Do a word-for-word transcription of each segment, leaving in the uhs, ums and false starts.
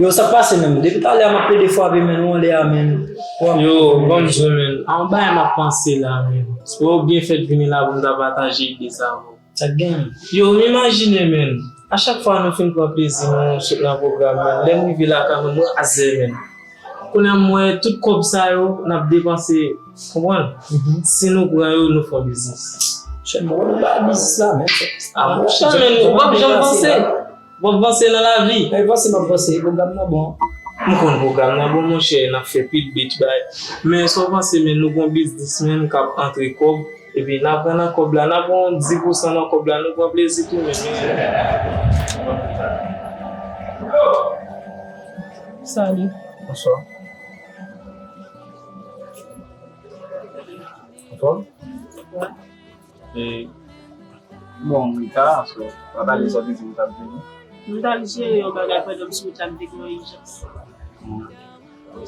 Yo, sa k pase menm? Depi talè a m ap plede frape, men, ou anlè a, men. Yo, ban m di w, men. A yon bagay m ap panse la, men. Se pou w byen fèt vini la pou m ta pataje ide sa avè w. Sa k gen? Yo, m imajine, men. A chak fwa nou fin pran plezi, nou sot nan pwogram, men. Lè m rive lakay mwen, m raze, men. Kounye a, m wè tout kòb sa yo, n ap depanse, konprann? Si nou pran yo, nou fè yon biznis. Chè, m wè nou bay biznis la, men. A, monchè, men, ou p ap janm vanse. W ap vanse nan lavi. Mwen vanse, m ap vanse. Pwogram nan bon. M konn pwogram nan bon, monchè, n ap fè pil beat bay. Men sa w panse, men nou gon biznis, men k ap antre kòb. Epi n ap pran nan kòb la, n ap pran dis pousan nan kòb la, nou pran plezi tou, men, men. Salut. Bonswa. Anfòm? E, bon, m ta, so, pa pale sa w te di m t ap vini. M t al jere yon bagay pandan m sou wout la, m te gen yon ijans. Hmm.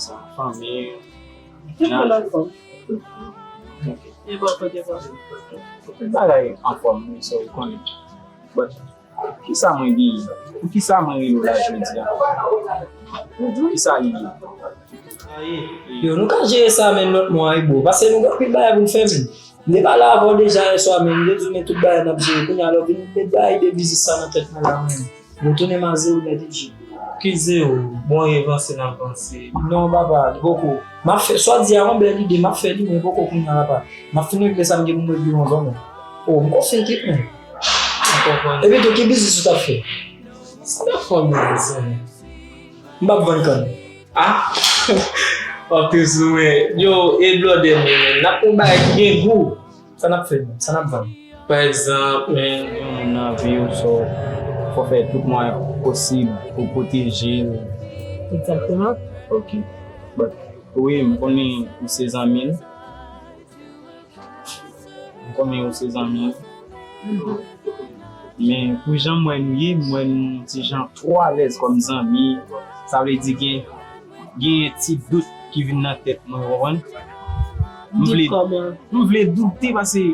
Sa, fanmi. Tout moun anfòm. Ok. E bò kote w? Tout bagay anfòm, wi, so, ou konnen. But, kisa mwen genyen? Poukisa mwen rele w la jodi a? Kisa li ye? Yo, nou ka jere sa, men, lòt mwa, wi, bro. Paske nou gen anpil bagay pou n fè, men. M te pale avè w deja yè swa, men. M te di w, men, tout bagay n ap jere. Kounye a, lè w vin met bagay de biznis sa nan tèt mwen la, men. Nou tounen m a zewo nèt, J. Ki zewo? Bon, e vanse n ap vanse. Non, papa, li poko. M ap fè, swa di a yon bèl ide, m ap fè li, men poko kounye a, papa. M ap fin regle sa m gen pou m regle yon zòn. Oh, m konsantre, men. M konprann. Epi tou, ki biznis ou t ap fè? Sa m t ap fè yon biznis, men. M p ap vann kann. Ah! W ap tou sou mwen. Yo, e blòdè nou, men. N ap fè yon bagay ki gen gou. Sa n ap fè, men? Sa n ap vann? Pa egzanp, men, gen yon moun nan vi w, so, fò w fè tout mwayen posib pou w pwoteje l. Egzakteman. Ok. But, wi, m konnen ou se zanmi l. M konnen ou se zanmi l. Men pou jan m wè nou ye, m wè nou ti jan twò alèz kòm zanmi. Sa vle di gen, gen ti dout ki vin nan tèt mwen, w konprann? M vle, m vle doute paske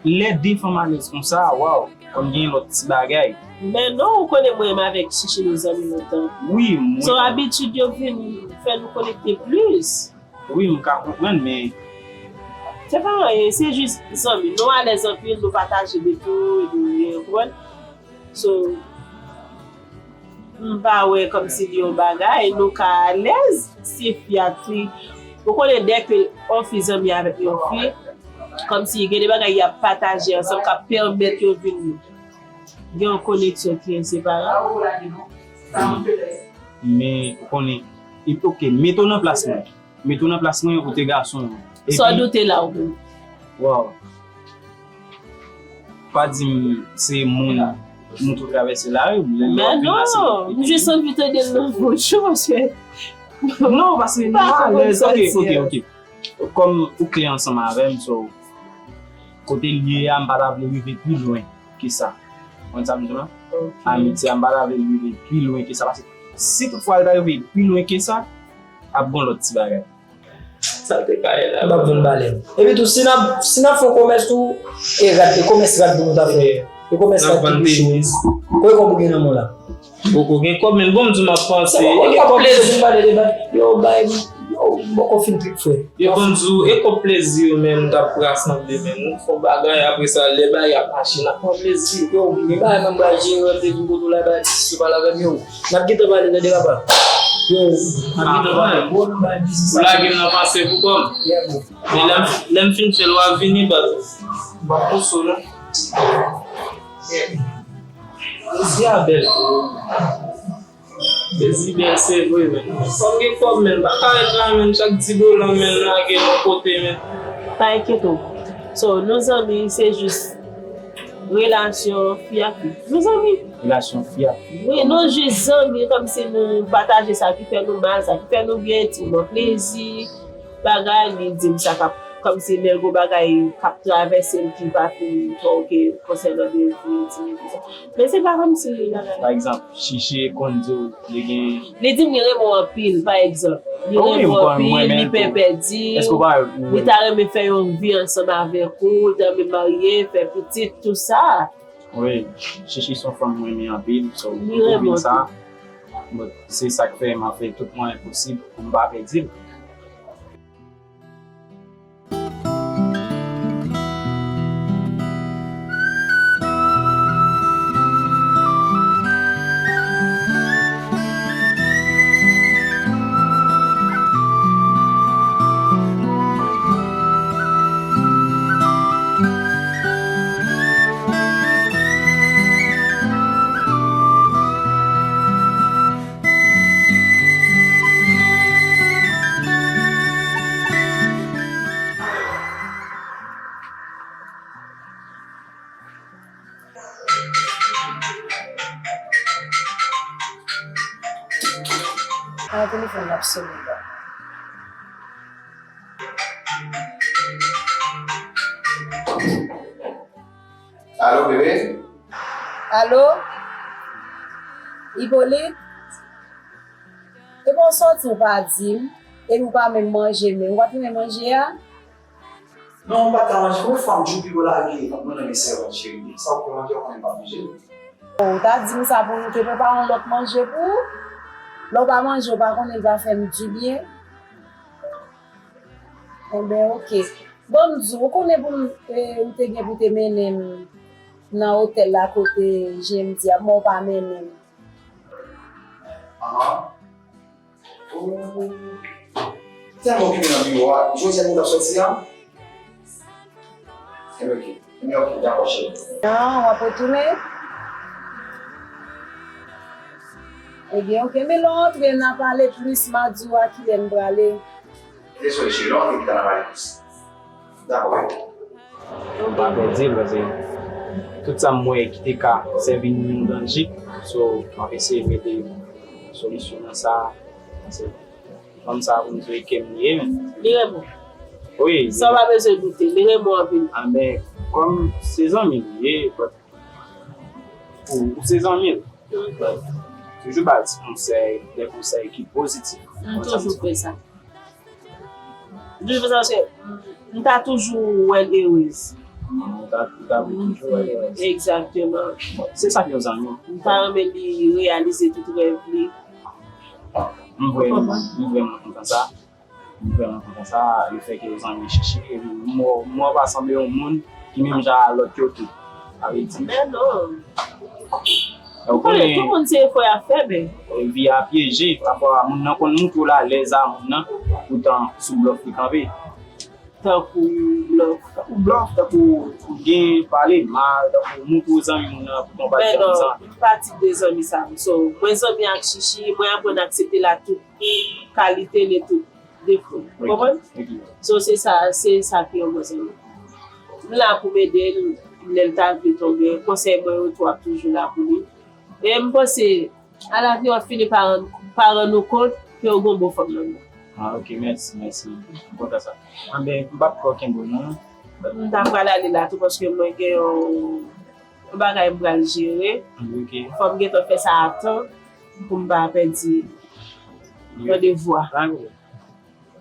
lè de fanm alèz konsa, waw, kòm gen lòt ti bagay. Men non, ou konnen mwen menm avèk Chichi nou zanmi lontan. Wi, mwen. So, abitid yo vin fè nou konekte plis. Wi, m ka konprann, men. Se pa anyen, se jis zanmi. Nou alèz anpil, nou pataje de tou, de ryen, ou konprann? So, m pa wè kòmsi li yon bagay, nou ka alèz, se fi ak fi. Ou konnen, dèke yon fi zanmi avèk yon fi, kòmsi gen de bagay y ap pataje ansanm k ap pèmèt yo vin gen yon koneksyon ki enseparab. Men, ou konnen, e, ok, mete w nan plas mwen. Mete w nan plas mwen, ou te gason. Sa w doute la, ou menm? Waw. Pa di m se moun, moun tou travèse lari, lè w ap vin la, se non, m jis anvi tande l nan vòs ou, paske non, paske nou alèz. Ok, ok, ok. Kòm ou klè ansanm avè m, so, kote l ye a, m pa ta vle rive pi lwen ke sa. Konn sa m di w la? Ok. Amitye a, m pa ta vle l rive pi lwen ke sa, paske si toutfwa l ta rive pi lwen ke sa, ap gon lòt ti bagay. Sa te ka ye la. M p ap vann balèn. Epi tou, si n ap, si n ap fè yon komès tou, e rad, e komès rad pou nou ta fè. E komès rad ki pi cho. Konbyen kòb ou gen nan men w la? Poko gen kòb, men bon, m di w m ap panse. E kòb plezi. Yo, bay, yo, m poko fin trip, frè. Yo, bon, m di w, e kòb plezi yo, men, m t ap rasanble, men, nou fè yon bagay, apre sa, lè bagay ap mache, n ap pran plezi. Yo, gen bagay, men, m pral jere, te vin kote w la, bay, si w pale avè m, yo. N ap gentan pale, tande, papa. Yo, n ap gentan pale. Bro, nou bay biznis la. Ou lage m nan panse pou kò m. Yeah, bro. Men lè m, lè m fin fè l, w a vini, baz. M p ap pouse w, non. Yeah. Dezi a bèl. Dezi bèl, se vre, men. Fò m gen kòb, men. M pa ka ret la, men. Chak di dola, men, lage yon kote, men. Pa enkyete w. So, nou zanmi, se jis relasyon fi ak fi. Nou zanmi. Relasyon fi ak fi. Wi, nou jis zanmi, kòmsi nou pataje sa ki fè nou mal, sa ki fè nou byen, ti moman plezi, bagay, li di m sa k ap, kòmsi lè gon bagay k ap travèse l ki pa fin twò oke konsènan de vi, ti bagay sa. Men se pa kòmsi li la. Pa egzanp, Chichi konn di w li gen. Li di m li renmen w anpil, pa egzanp. Li renmen w anpil, li pè pèdi, li ta renmen fè yon vi ansanm avèk ou, li ta renmen marye, fè pitit, tou sa. Wi, Chichi se yon fanm mwen renmen anpil, so, li renmen w anpil. Bon, se sa k fè m ap fè tout mwayen posib pou m pa pèdi l. Ah, telefòn nan ap sonnen la. Alo, bebe? Alo? Ipolit? Epa w sòti, w pa di m, epi w pa menm manje menm. Ou pa t renmen manje a? Non, m pa t ka manje. Konbyen fwa m di w pi bon lage mwen renmen sèvant cheri? Sa w pran manje, w konnen m p ap manje l. Bon, ou ta di m sa pou nou te prepare yon lòt manje pou ou. Lè w pa manje, ou pa konnen l va fè m dibyen. Enben, oke. Bon, m di w, ou konnen pou m, e, ou te gen pou te mennen m nan otèl la kote J M D a, men w pa mennen m. Ahan. Ou tèlman okipe nan biwo a, jodi a nou t ap sòti a? Enben, oke. Enben, oke, dakò, cheri. Ah, w ap retounen? Ebyen, oke. Men lè w antre, n a pale plis, m a di w a kilè n prale. Dezole, cheri, lè w antre, pita n a pale plis. Dakò, bebe. M pa pèdi l, paske tout sa m wè ki te ka sèvi m yon danje. So, m ap eseye mete solisyon nan sa. Paske fanm sa, pou m di w, e kè m li ye, men. Li renmen w. Wi. Sa w pa bezwen doute, li renmen w anpil. A, men, kòm se zanmi m li ye, but ou, ou se zanmi l. But toujou ba l ti konsèy, de konsèy ki pozitif. M toujou fè sa. Toujou fè sa paske m ta toujou wè l erez. Ou ta, ou ta vle toujou wè l erez. Egzakteman. Bon, se sa k yon zanmi. M ta renmen li reyalize tout rèv li. M vrèman, m vrèman kontan sa. M vrèman kontan sa, le fè ke w zanmi Chichi, epi m wè, m wè w pa sanble yon moun ki menm jan a lòt yo tou. Sa vle di. Men non. Ou konnen, tout moun se efò y ap fè, men. Vi a pyeje, pafwa moun nan konn montre w l alèz a moun nan, poutan sou blòf li kanpe. Tankou blòf. Tankou blòf, tankou gen pale mal, tankou montre w zanmi moun nan, poutan w pa t janm zanmi. Men non, m pa tip de zanmi sa. So, mwen zanmi ak Chichi, mwen aprann aksepte l ak tout kalite l e tout defo. Ou konprann? Ok. So, se sa, se sa ki yon bon zanmi. M la pou m ede l, lè l ta vle tonbe. Konsèy mwen yo tou ap toujou la pou li. E m panse, alavni, w ap fini pa rann, pa rann ou kont ke w gon bon fanm nan men w. Ah, ok, mèsi, mèsi. M kontan sa. Anben, m p ap twò kenbe w non. M ta pral ale la tou paske mwen gen yon, yon bagay m pral jere. Ok. Fò m gentan fè sa a tan pou m pa pèdi randevou a. Pa gen pwoblèm.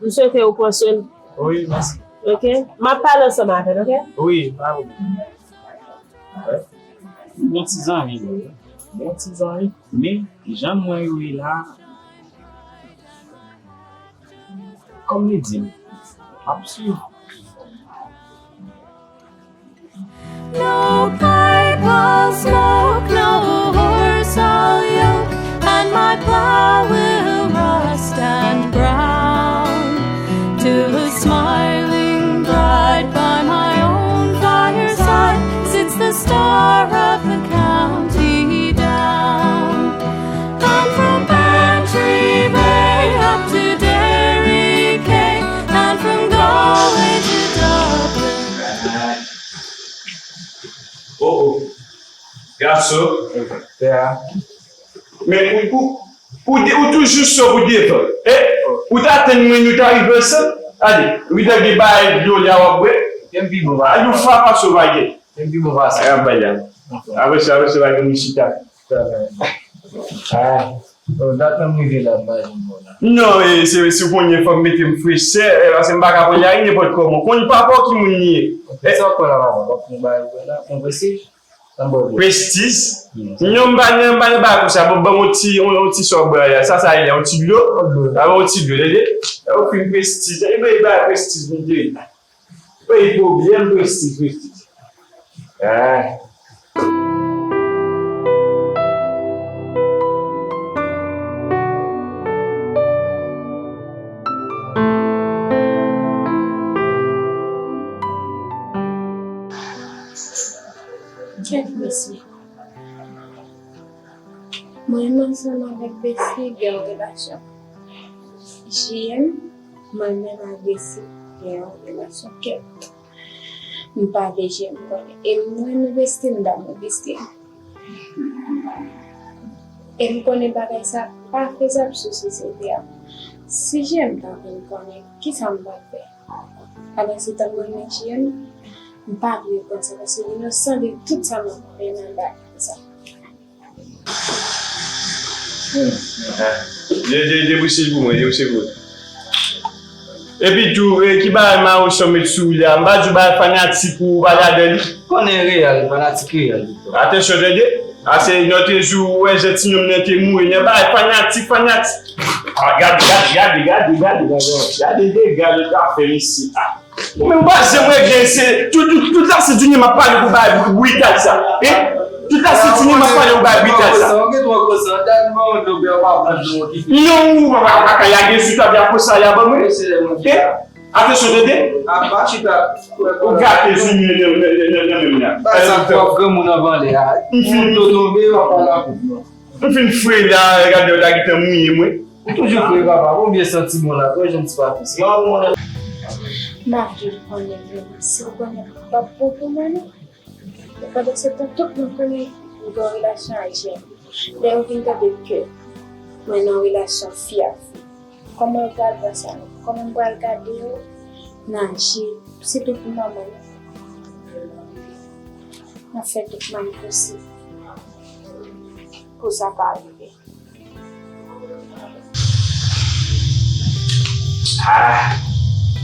M swete ou pran swen. Wi, mèsi. Ok? M ap pale ansanm avè l, ok? Wi, pa gen pwoblèm. Bon ti zanmi, wi. Bon ti zanmi. Men, jan mwen yo ye la, kòm li di m, m ap swiv. No pipe I'll smoke, no horse I'll yoke, and my plow will rust and brown. To a smiling bride by my own fireside sits the star of the county down. And from Bantry Bay up to Derry Quay, and from Galway to Dublin. Oh, oh. Gason. Yeah. Men ou, ou, ou, de- ou toujou so pou devan. Eh, ou ta tann mwen, nou ta rive ansanm. Ale, ou ta gen bagay dlo la w ap bwè. Gen pi bon. A, yon fwa pa so bagay. Gen pi bon pase. A, bay la. Apre sa, apre sa, bagay nou chita. Ah. Oh, dat nan m rive la, m pa janm bon la. Non, e, se, si w konnen fò m mete m frechè, e, paske m pa ka pran lari nenpòt kòman. Konn papa w ki moun li ye. Sa w pran la, papa? W ap pran bagay pou la, pran presij? Prestij. Non, m pa nan, m pa nan bagay konsa. Bon, ban m yon ti, yon, yon ti sòbra la. Sa, sa ye la, yon ti dlo. A, yon ti dlo, tande? Ou fin prestij. E ben, e ba prestij, m te. Wi, pwoblèm prestij, prestij. Ah. Kèt mesye. Mwen menm ansanm avèk Besi gen yon relasyon. J M, mwen menm ak Besi gen yon relasyon kèt. M pa vle J M konnen. E mwen menm Besi, m damou Besi. E m konnen bagay sa pa fezab sou sosyete a. Si J M ta vin konnen, kisa m pral fè? Pandan se tan mwen renmen J M, m pa vle konn sa, paske l inosan de tout sa m ap fè nan bagay sa. De, de, debouche l pou mwen, debouche l pou mwen. Epi tou, e, ki bagay Mawochon met sou ou la? M pa di w bagay fanatik ou pa ladan li. Konnen Real, fanatik Real. Atansyon, tande. A se lòt jou, ou wè jan ti nonm nan te mouri nan bagay fanatik, fanatik. Ah, gade, gade, gade, gade, gade. Gade dega yo ta fè isit. Ah. Ou menm pa janm regle, se tout, tout, tout la se di m ap pale pou bay brital sa. Hein? Tout la se di m ap pale pou bay brital sa. Non, ou pa, pa, pa, pa, y a gen sou tab la konsa, y a ban mwen. Hein? Atansyon, tande. Ou gate Junior nan, nan, nan, nan, nan menm la. M fin, m fin fre la, gade w la gentan mouye mwen. Ou toujou fre, papa. Konbyen santiman la, konbyen jan ti pa fè sa? M ap vin konnen vrèman si w konnen l p ap bon pou mwen, non. E pandan se tan, tout moun konnen m gen yon relasyon ak J M. Lè yo vin tande ke mwen nan relasyon fi ak fi, kòman yo pral pran sa menm? Kòman m pral gade yo nan je, sitou pou manman m? M ap fè tout mwayen posib pou sa pa rive. Ah,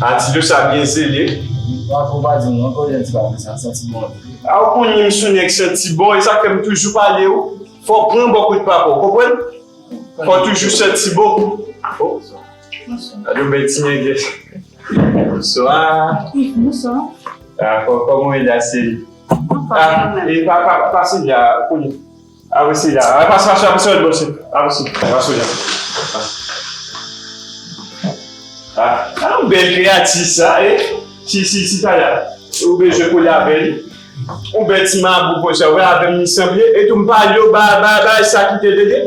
Atilo sa byen zele. Papa, pa di m non, konbyen ti bagay sa, santi bon. Ah, ou konnen m sou nèg santi bon, e sa k fè m toujou pale ou. Fò w pran bò kote papa w, konprann? Fò w toujou santi bon. Oh. Alo, bèl ti nèg. Bonswa. Bonswa. Ah, kò-, kòman w ye la, cheri? Ah, e pa, pa, pase la, kounye. Apre se la. A, pase, pase, pase, pase, pase, pase la. A, a, yon bèl kreyati sa, e. Si, si, si, sa la. Ou bezwen kole avè li. Yon bèl ti mabou konsa, ou wè avè m li sanble. E tou m pale yo, ba, ba, ba, sa ki te dede.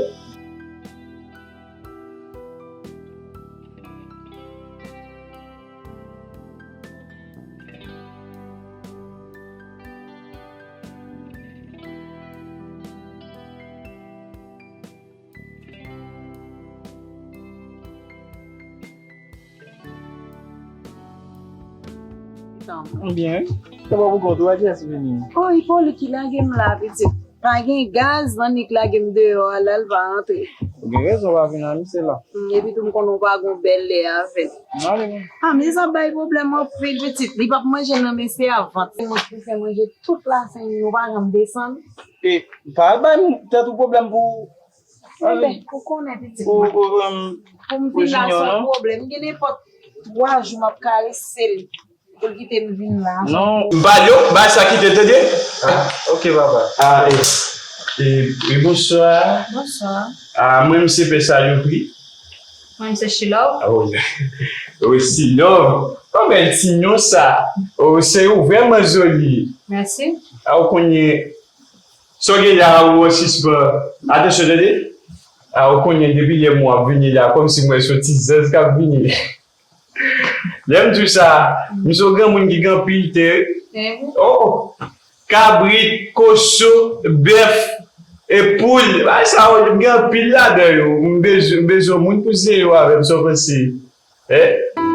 Byen. Se bon pou kont ou, a kiyès ou vini? O, Ipolit ki lage m la, pitit. Pa gen gaz, Annik lage m deyò a la, l pa rantre. Ou gen rezon, w pa vin a misye la. Mm, epi tou m konnen w pa gon bèl lè avè l. M ale, non. A, misye sa bay pwoblèm anpil, pitit. Li p ap manje nan men se a vant. Se mwen ki fè manje tout lasenn, nou pa janm desann. E, pa bay m tèt ou pwoblèm pou. Enben, ou konnen, pitit. Pou, pou, pou m vin la, se yon pwoblèm. M gen nenpòt twa jou, m ap karese l. Pou l kite m vin la. Non. M pale w, bay sa kite, tande? Ah, ok, papa. Ah, e, e, e, bonswa. Bonswa. Ah, mwen, m se pè Salopri. Mwen, m se Chilove. Ah, wi. Wi, Chilove. Yon bèl ti non, sa. Oh, se ou vrèman zoli. Mèsi. Ah, ou konnen, sa w gen la, ou an sispann. Atansyon, tande? Ah, ou konnen, depi yè m w ap vini la, kòmsi m wè se yon ti zanj k ap vini. Lè m di w sa, m se yon granmoun ki gen anpil tè. Mhm. Oh, kabrit, kochon, bèf, e poul. Bagay sa yo, m gen anpil ladan yo. M bezwen, m bezwen moun pou sere yo avè m, sa w panse? Eh?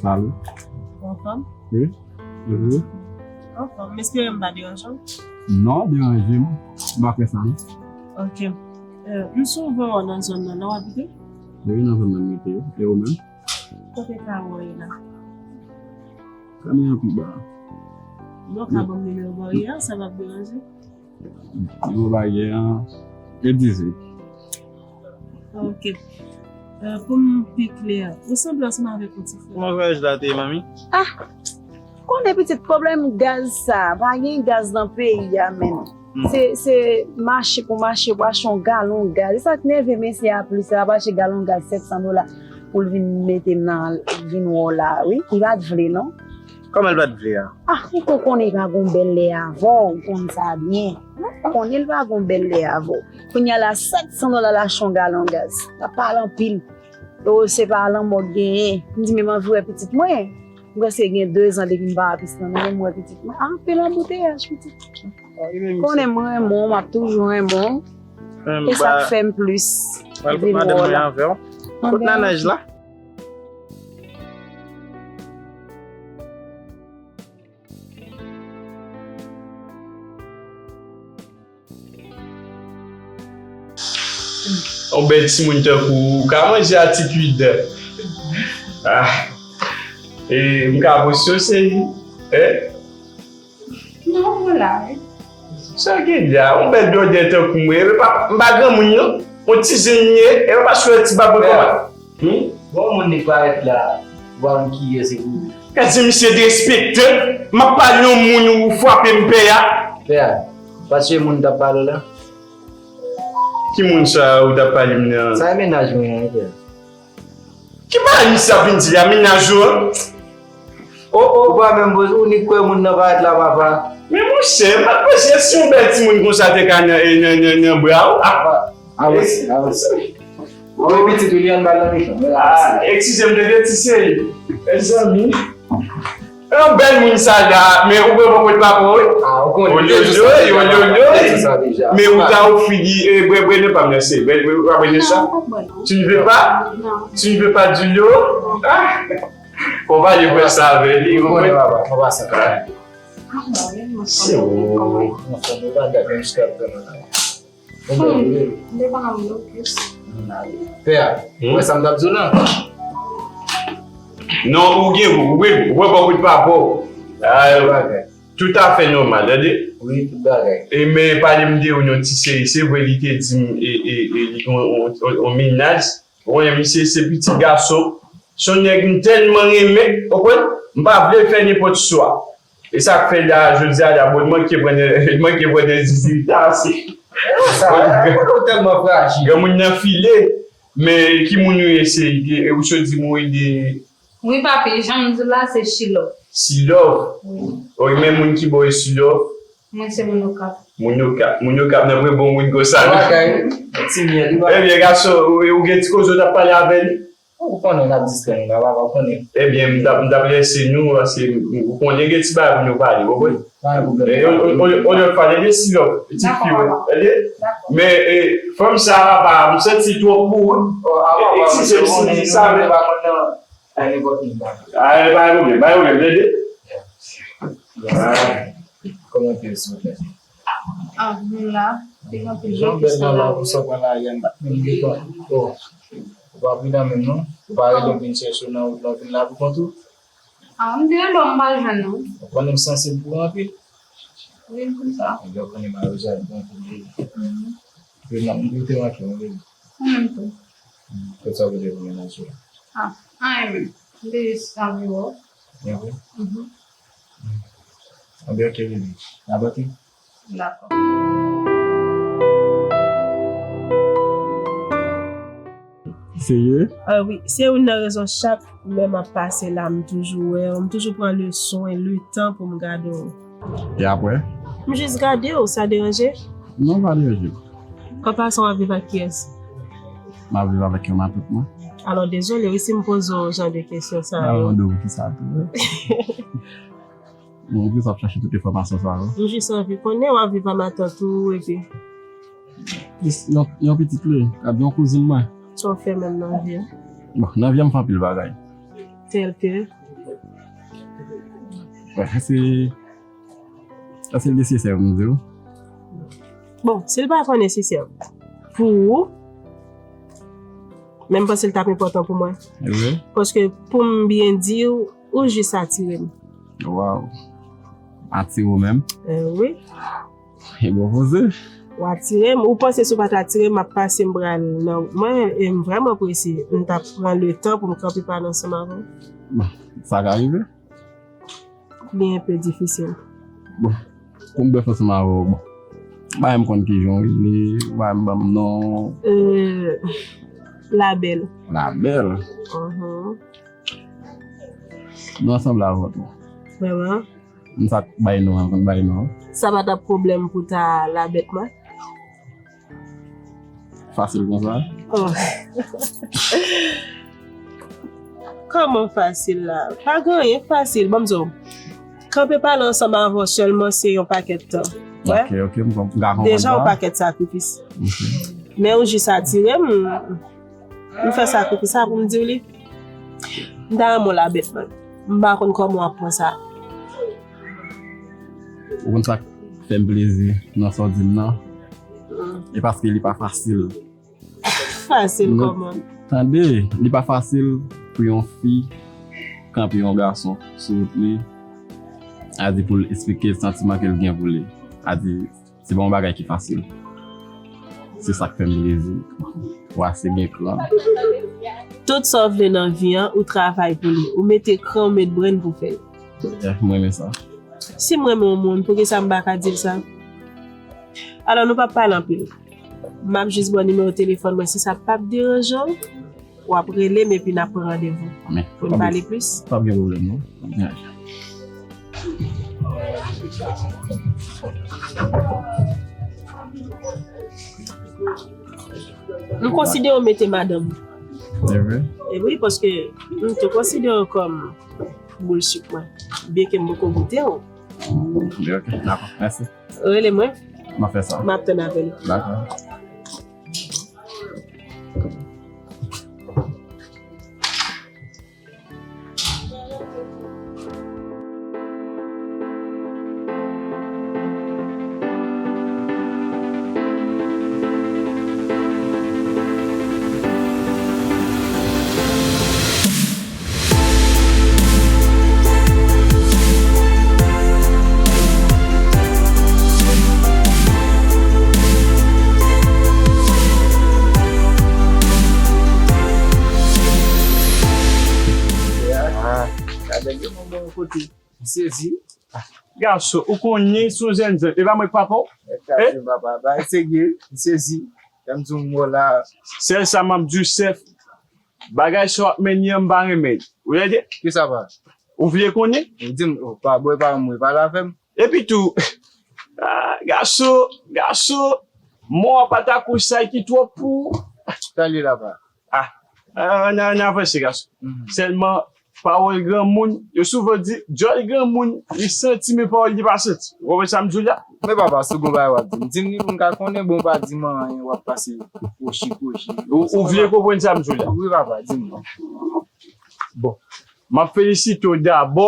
Salut. Anfòm? Wi. Mhm. Anfòm. M espere m pa deranje w. Non, deranje m. M pa kwè sa, non. Ok. Euh, m souvan wè w nan zòn nan, la w abite? Wi, nan zòn nan m rete. E ou menm? Kote kay ou ye la? Kay mwen an pi ba. Non, ka ban m nimewo baryè a, sa p ap deranje? Nimewo baryè an, e dizuit. Ok. Euh, pou m pi klè, ou sanble ansanm avèk yon ti frè. Kòman vwayaj la te ye, manmi? Ah! Konnen pitit pwoblèm gaz sa, pa gen gaz nan peyi a menm. Hmm. Se, se mache pou mache pou achte yon galon gaz. E sa k nève mesye a plis, se l ap achte galon gaz sèt san dola pou l vin mete m nan, vin wè w la, wi. Li pa t vle, non. Kòman l pa t vle a? Ah, ou ko konnen li pa gon bèl lè avè w, ou konn sa byen. Ou konnen li pa gon bèl lè avè w. Kounye a la, sèt san dola l achte yon galon gaz. L ap pale anpil. Oh, se pa lanmò k genyen. M di, men m anvi wè pitit mwen. M prèske gen dezan depi m pa wè pitit mwen. Men m wè pitit mwen. Anpil anbouteyaj, pitit. Konnen m renmen w, m ap toujou renmen w. E sa k fè m plis vin wè w la. Kot nanaj la? Yon bèl timoun tankou ou ka manje atitid. Ah. E m ka posye w, cheri? Eh? Non, mwen la, wi. Sa w gen la? Yon bèl blondè tankou mwen. M pa, m pa granmoun, non. Yon ti jenn m ye. E pa paske w wè ti bab mwen kòman. Hmm? Bon, moun li parèt la, vwa m kiyès se pou li. Gade misye derespektan. M ap pale yon moun ou frape m pè a. Pè a, pa se moun t ap pale w la? Ki moun sa ou t ap pale m nan? Sa e mennaj mwen an, pè a. Ki bagay misye ap vin di la, mennaj ou an? Oh, oh, ou pa menm poze, ou nik kwè moun nan parèt la, papa. Men monchè, m ap panse si yon bèl timoun konsa te ka nan, nan, nan, nan bra w. Ah. Avanse, avanse. Mwen pitit ou li anba nan mitan. Ah, eskize m, tande ti cheri. Mezanmi. Yon bèl moun sa la, men ou pran pòpòt papa w, wi. Ah, ou konnen. Oyoyoy, oyoyoy. Men ou ta ofri li, eh, bwè, bwè, non, pa m nan se. Bwè, bwè, ou pa bwè nan sa? Tu ne veux pas? Tu ne veux pas du lot? Ah. Fò w pale pwès sa avè li, ou konprann? Ou konprann, papa, fò w pase ansanm. Se ou. Anfen, nou pa dat menm jiska prezan. Hmm, m te pa nan blokis. Pè a, hmm? Ou wè sa m t ap di w lan? Non, ou gen, ou, ou, ou wè bò kout papa w. Ah, tout à fait normal, tande? Wi, tout bagay. E men pale m de ou non ti cheri, se vre li te di m, e, e, e, li gen yon, yon, yon mennaj. Ou konnen misye se pitit gason. Se yon nèg m tèlman renmen, ou konprann? M pa vle l fè nenpòt chwa. E sa k fè la, jodi a la, bon, l manke pran nan, l manke pran nan zizi l ta ase. Sa, ou tèlman frajil. Granmoun nan file, men ki moun ou ye, se, e, ou sot di m ou rele? Wi, papi, jan m di w la, se Chilòf. Chilòf? Wi. Wi, men moun ki bò e Chilòf? Mwen se moun Okap. Moun Okap, moun Okap nan pran bon moun konsa, non? Bagay, ti myèl, wi, bagay. Ebyen, gason, ou, ou gen ti koze w t ap pale avè li? Ou konnen n ap distrè nou la, papa, ou konnen. Ebyen, m t ap, m t ap lèse nou, paske ou konnen gen ti bagay pou nou pale, ou konprann? Pa gen pwoblèm. E, o, o, o, o, lòt fwa, tande Chilòf, ti fi w, tande? Dakò. Men, e, fanm sa, papa, m santi l twò pou ou. Eskize m si m di sa, men. Pa gen nenpòt moun, pa. Ah, pa gen pwoblèm, pa gen pwoblèm, tande? Ah. Kòman w ye, silvouplè? Ah, nou la, te gen anpil blokis nan lari. Jan bèl nan la, pou sa pran lari a, m pa t menm gen tan. Bon, ou pa pridan menm, non? Ou pa rete w vin chèche w nan wout la, w vin la pou kont ou? Ah, m te rele w, m pa jwenn ou. Ou konnen m sansib pou ou anpil. Wi, m konn sa. Ebyen, ou konnen m a Rojal, bon, pou li. Mhm. Ou te manke m, wi. Ou menm tou. Kot sa w vle pou mennaj ou? Ah, anyen menm. M te jis anvi wè w. Anvi? Mhm. Anben, ok, baby. N ap antre? Dakò. Serye? Ah, wi, se youn nan rezon chak lè m ap pase la, m toujou wè w, m toujou pran le swen, le tan pou m gade w. E apre? M jis gade w, sa deranje? Non, pa deranje. An pasan, w ap viv ak kiyès? M ap viv avèk yon matant mwen. Alò, dezole, wi, si m poze w jan de kesyon sa yo. Alò, mande w kisa tou. Mwen, ou gen sa ap chache tout enfòmasyon sa yo. M jis anvi konnen w ap viv a matant ou, epi. Jis yon, yon pitit li, ap di yon kouzin mwen. Sa w fè menm nan vi a? Bon, nan vi a m fè anpil bagay. Tèl ke. Wè, se, èske l nesesè pou m di w? Bon, si l pa twò nesesè pou ou, men m panse l t ap enpòtan pou mwen. Vre? Paske pou m byen di w, ou jis atire m. Waw. Atire w menm? Eh, wi. E bon poze. Ou atire m. Ou panse si w pa t atire m, m ap pase m pral nan wout mwen, e m vrèman prese. M t ap pran le tan pou m kanpe pale ansanm avè w. Bon, sa ka rive. Li enpe difisil. Bon, pou m brèf ansanm avè w, bon. Ou pa menm konn kijan w rele, ou pa menm ban m non. Euh, Labèl. Labèl? Mhm. Non an sanble avè w tou. Vrèman? M sa k bay non an, konn bay non an. Sa pa t ap pwoblèm pou ta labèt mwen? Fasil konsa? Oh. Kòman fasil la? Pa gen anyen k fasil. Ban m di w, kanpe pale ansanm avè w sèlman se yon pakèt tan. Wè? Ok, ok, m konprann. Deja yon pakèt sakrifis. Ok. Men ou jis atire m, m fè sakrifis sa pou m di w li. M ta renmen w labèt mwen. M pa konn kòman w ap pran sa. Ou konn sa k fè m plezi nan sa w di m nan? Mm. E paske li pa fasil. Fasil kòman? Tande, li pa fasil pou yon fi kanpe yon gason sou wout li, a di pou l eksplike santiman ke l gen pou li. A di, se pa yon bagay ki fasil. Se sa k fè m plezi. Ou ase gen kran. Tout sa w vle nan vi an, ou travay pou li. Ou mete kran, ou met brenn pou fè l. Yeah, m renmen sa. Si m renmen yon moun, poukisa m pa ka di l sa? Alò, nou p ap pale anpil. M ap jis ba w nimewo telefòn mwen, si sa p ap deranje w, w ap rele m epi n ap pran randevou. Men, pou n pale plis. Pa gen pwoblèm, non. Yeah. M konsidere w mete madanm. Se vre? E wi, paske m tou konsidere w kòm boul sik mwen. Byenke m poko goute w. Ok, ok, dakò. Mèsi. Rele mwen. M ap fè sa. M ap tann apèl ou. Dakò. Ah, gade yon bon kote. M sezi. Gason, ou konnen se yon jèn jan. E pa mwen k papa w? Mèt ka di m papa, bagay serye, m sezi. Lè m di w m wè w la. Sèl sa m ap di w, chèf, bagay sa w ap mennen an, m pa renmen l. Ou tande? Kisa pa? Ou vle konnen? Ou di m, oh, pa, bon, e pa mwen, pale avè m. Epi tou, ah, gason, gason, mò a pa ta kouch sa ki twòp pou ou. Sa l ye la, pa? Ah, ah, ann, ann avanse, gason. Mhm. Sèlman, pawòl granmoun, yo souvan di, djòl granmoun, li santi, men pawòl li pa santi. Ou konprann sa m di w la? Men papa, si w gon bagay w ap di m, di m li pou m ka konnen, bon, w pa di m anyen, w ap pase kwochi, kwochi. Ou, ou vle konprann sa m di w la? Wi, papa, di m. Bon, m ap felisite w dabò,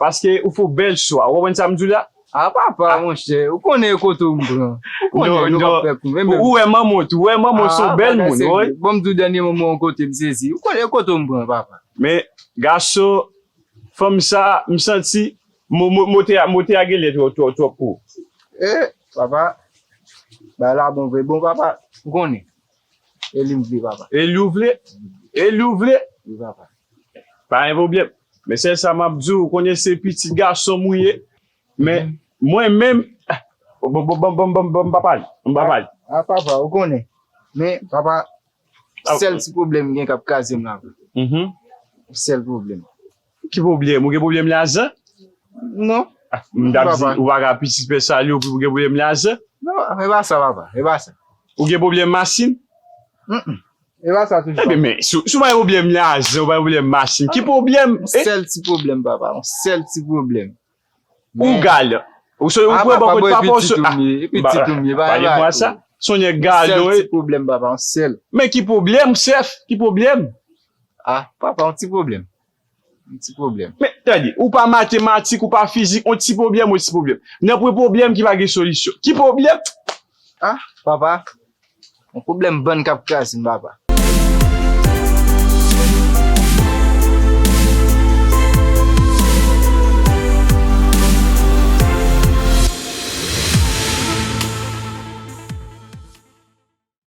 paske ou fè yon bèl chwa. Ou konprann sa m di w la? Ah, papa, monchè, ou konnen e kote w m pran. Ou konnen nou p ap fè kou. Ou wè manman w tou, ou wè manman w se yon bèl moun, wi. Bon, m di w dènye moman yon kote m sezi. Ou konnen e kote w m pran, papa. Men, gason, fanm sa, m santi, mo-, mo-, mote a, mote a genlè twò, twò, twòp pou ou. Eh, papa, bagay la bon vre. Bon, papa, ou konnen. E li m vle, papa. E li w vle? E li w vle? Wi, papa. Pa gen pwoblèm. Men sèl sa m ap di w, ou konnen se pitit gason m ou ye. Men mwen menm, ah, bon, bon, m pa pale. M pa pale. Ah, papa, ou konnen. Men, papa, sèl ti pwoblèm m gen k ap kraze m la. Mhm. Sèl pwoblèm. Ki pwoblèm? Ou gen pwoblèm lajan? Non. Ah, m t ap di, ou pa ka pitit pè Salye, ou gen pwoblèm lajan? Non, e pa sa, papa, e pa sa. Ou gen pwoblèm machin? Mm, mm. E pa sa toujou. Ebyen, men, si, si w pa gen pwoblèm lajan, ou pa gen pwoblèm machin, ki pwoblèm? Yon sèl ti pwoblèm, papa, yon sèl ti pwoblèm. Ou galan. Ou se, ou pran pòt papa w se, ah, pitit ou m ye, pa gen bagay sa. Se yon nèg galan, wi. Sèl ti pwoblèm, papa, yon sèl. Men ki pwoblèm, chèf? Ki pwoblèm? Ah, papa, yon ti pwoblèm. Yon ti pwoblèm. Men, tande, ou pa matematik, ou pa fizik, yon ti pwoblèm, yon ti pwoblèm. Nan pwen pwoblèm ki pa gen solisyon. Ki pwoblèm? Ah, papa, yon pwoblèm bann k ap kraze m, papa.